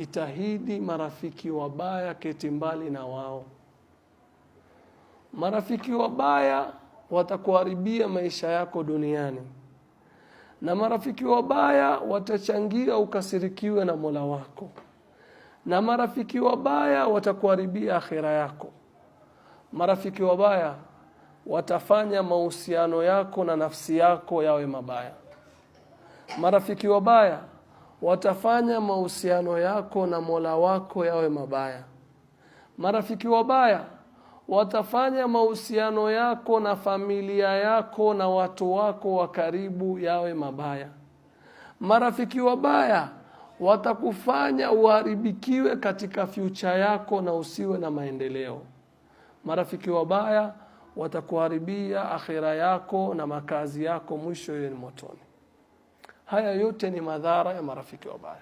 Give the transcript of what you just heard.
Jitahidi marafiki wabaya, keti mbali na wao. Marafiki wabaya watakuharibia maisha yako duniani, na marafiki wabaya watachangia ukasirikiwe na Mola wako, na marafiki wabaya watakuharibia akhira yako. Marafiki wabaya watafanya mahusiano yako na nafsi yako yawe mabaya. Marafiki wabaya watafanya mahusiano yako na Mola wako yawe mabaya. Marafiki wabaya watafanya mahusiano yako na familia yako na watu wako wa karibu yawe mabaya. Marafiki wabaya watakufanya uharibikiwe katika future yako na usiwe na maendeleo. Marafiki wabaya watakuharibia akhira yako na makazi yako, mwisho hiyo ni motoni. Haya yote ni madhara ya marafiki wabaya.